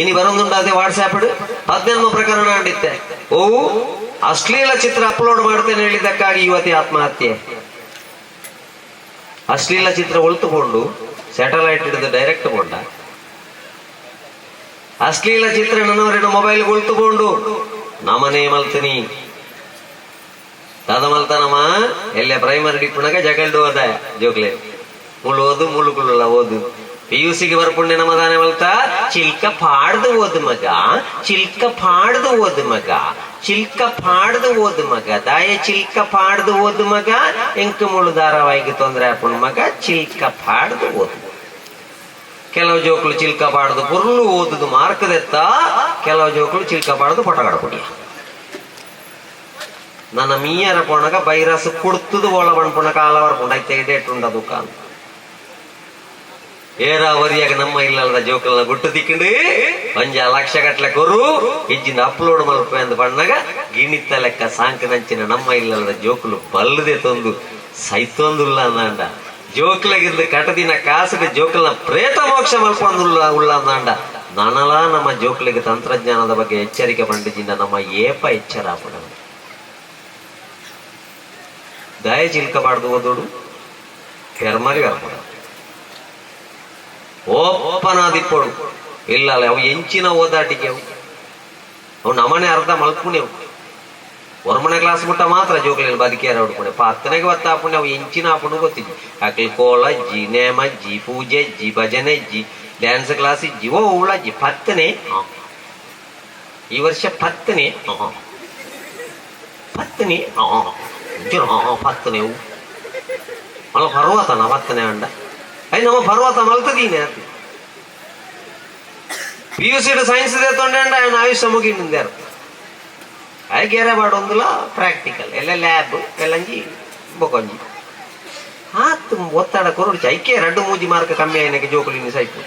ಇನಿ ಬರೊಂದುಂಡಾತೆ ವಾಟ್ಸ್ಆಪ್ 18 ಪ್ರಕರಣ ಅಂಡಿತ್ತೆ. ಓ ಅಶ್ಲೀಲ ಚಿತ್ರ ಅಪ್ಲೋಡ್ ಮಾಡ್ತೇನೆ ಹೇಳಿದ್ದಕ್ಕಾಗಿ ಯುವತಿ ಆತ್ಮಹತ್ಯೆ. ಅಶ್ಲೀಲ ಚಿತ್ರ ಒಳ್ತುಕೊಂಡು ಸ್ಯಾಟಲೈಟ್ ಹಿಡಿದು ಡೈರೆಕ್ಟ್ ಕೊಂಡ. ಅಶ್ಲೀಲ ಚಿತ್ರ ನನ್ನವರಿನ ಮೊಬೈಲ್ ಒಳ್ತುಕೊಂಡು ನಮನೇ ಮಲ್ತನಿ ದಾದ ಮಲ್ತಾನಮ್ಮ. ಎಲ್ಲೆ ಪ್ರೈಮರಿ ಡಿಪ್ಪುನಾಗ ಜಗಲ್ಡು ಹೋದ ಜೋಕ್ಲೆ ಮುಳ್ಳು ಓದು, ಮುಳ್ಳು ಕುಳ್ಳುಲ್ಲ ಓದು. ಪಿಯುಸಿಗೆ ಬರ್ಪುಂಡೆ ನಮ್ಮ ದಾನೆ ಮಲ್ತ? ಚಿಲ್ಕ ಪಾಡ್ದು ಓದು ಮಗ, ಚಿಲ್ಕ ಪಾಡ್ದು ಓದು ಮಗ, ಚಿಲ್ಕ ಪಾಡ್ದು ಓದು ಮಗ, ದಾಯ ಚಿಲ್ಕ ಪಾಡ್ದು ಓದು ಮಗ, ಎಂಕ್ ಮುಳ್ಳು ಧಾರಾವಾಹಿಗೆ ತೊಂದರೆ ಆಪುಂಡು ಮಗ, ಚಿಲ್ಕ ಪಾಡ್ದು ಓದು. ಕೆಲವು ಜೋಕುಲು ಚಿಲ್ಕ ಪಾಡ್ದು ಪುರ್ಲು ಓದುದು ಮಾರ್ಕದೆತ್ತ. ಕೆಲವು ಜೋಕುಲು ಚಿಲ್ಕ ಪಾಡ್ದು ಪಟಕಡ ಪುಡಿಯ. ನನ್ನ ಮೀಯರ ಪೋಣಗ ಬೈರಸ್ ಕುಡ್ತುದು ಓಳ ಬಣ್ಪುಣ ಕಾಲ ಬರ್ಪುಂಡು. ಐತೆ ಡೇಟ್ ಉಂಡ ದುಕಾನ್ ಏರ ವರಿಯಾಗ ನಮ್ಮ ಇಲ್ಲದ ಜೋಕಲ್ನ ಗುಟ್ಟು ತಿಕ್ಕಿಂಡು ಒಂಜ ಲಕ್ಷ ಗಟ್ಲೆ ಕೊರು, ಇಜ್ಜಿಂದ ಅಪ್ಲೋಡ್ ಮಲ್ಪೆ ಅಂದ್ ಬಣ್ಣಗ ಗಿಣಿತ ಲೆಕ್ಕ ಸಾಂಕನಂಚಿನ ನಮ್ಮ ಇಲ್ಲದ ಜೋಕುಲು ಬಲ್ಲದೆ ತಂದು ಸೈತೊಂದುಲ್ಲ ಅಂದಾಂಡ, ಜೋಕ್ಲಗಿಂದ ಕಟದಿನ ಕಾಸುಗೆ ಜೋಕಲ್ನ ಪ್ರೇತ ಮೋಕ್ಷ ಮಲ್ಪೊಂದುಲ್ಲ ಉಳ್ಳ ಅಂದಾಂಡ, ನನಲಾ ನಮ್ಮ ಜೋಕ್ಲಿಗೆ ತಂತ್ರಜ್ಞಾನದ ಬಗ್ಗೆ ಎಚ್ಚರಿಕೆ ಪಂಡಿಜಿಂದ ನಮ್ಮ ಏಪ ಎಚ್ಚರ ಆಪುಂಡು. ದಾಯ ಚಿಲ್ಕ ಪಾಡ್ದು ಓದೋಡು ಪೆರ್ಮರಿ ಬರ್ಪುಡು ಓಪನಾದಿಪ್ಪೊಡು ಇಲ್ಲ ಅವು ಎಂಚಿನ ಓದಾಟಿಕೆ. ಅವು ಅವು ನಮನೆ ಅರ್ಧ ಮಲ್ಪುಣೆವು. ಒರ್ಮನೆ ಕ್ಲಾಸ್ ಮುಟ್ಟ ಮಾತ್ರ ಜೋಕ್ಲೆನ್ ಬದುಕಿಯಾರ ಉಡ್ಪುಣೆ. ಪತ್ತನೆಗೆ ಬತ್ತ ಆಪುಣೆ. ಅವು ಎಂಚಿನ ಆಪುಣು ಗೊತ್ತಿಜ್ಜಿ. ಅಕ್ಲ್ ಕೋಲಜ್ಜಿ, ನೇಮಜ್ಜಿ, ಪೂಜೆಜ್ಜಿ, ಭಜನೆಜ್ಜಿ, ಡ್ಯಾನ್ಸ್ ಕ್ಲಾಸ್ ಇಜ್ಜಿ, ಓ ಉಳಜ್ಜಿ. ಪತ್ತನೆ ಈ ವರ್ಷ ಪತ್ತನೆ, ಪತ್ತನೆ ಪತ್ತನೆ ಮಲ್ಲ ಪರ್ವತನ ಪತ್ತನೆ ಅಂಡ. ಅಯ್ ನಮ್ಮ ಪರ್ವತ ಮಲ್ತದೀನೆ. ಪಿಯುಸಿ ಸೈನ್ಸ್ ತೊಂಡೆ ఆయన ಆಯುಷ್ಯ ಮುಗಿಂದಾರು. ಅಯ್ಯ ಪಾಡೊಂದುಲ ಪ್ರಾಕ್ಟಿಕಲ್ ಎಲ್ಲ ಲ್ಯಾಬ್ ಎಲ್ಲಂಜಿ ಬೊಕೊಂಜಿ ಆತ್ ಒತ್ತಡ ಕೊರೊಡ್ಚಿ. ಐಕೆ ರಡ್ಡು ಮೂಜಿ ಮಾರ್ಕ್ ಕಮ್ಮಿ ಆಯ್ನಕ್ಕೆ ಜೋಕುಲು ಇನ್ನು ಸೈಪು.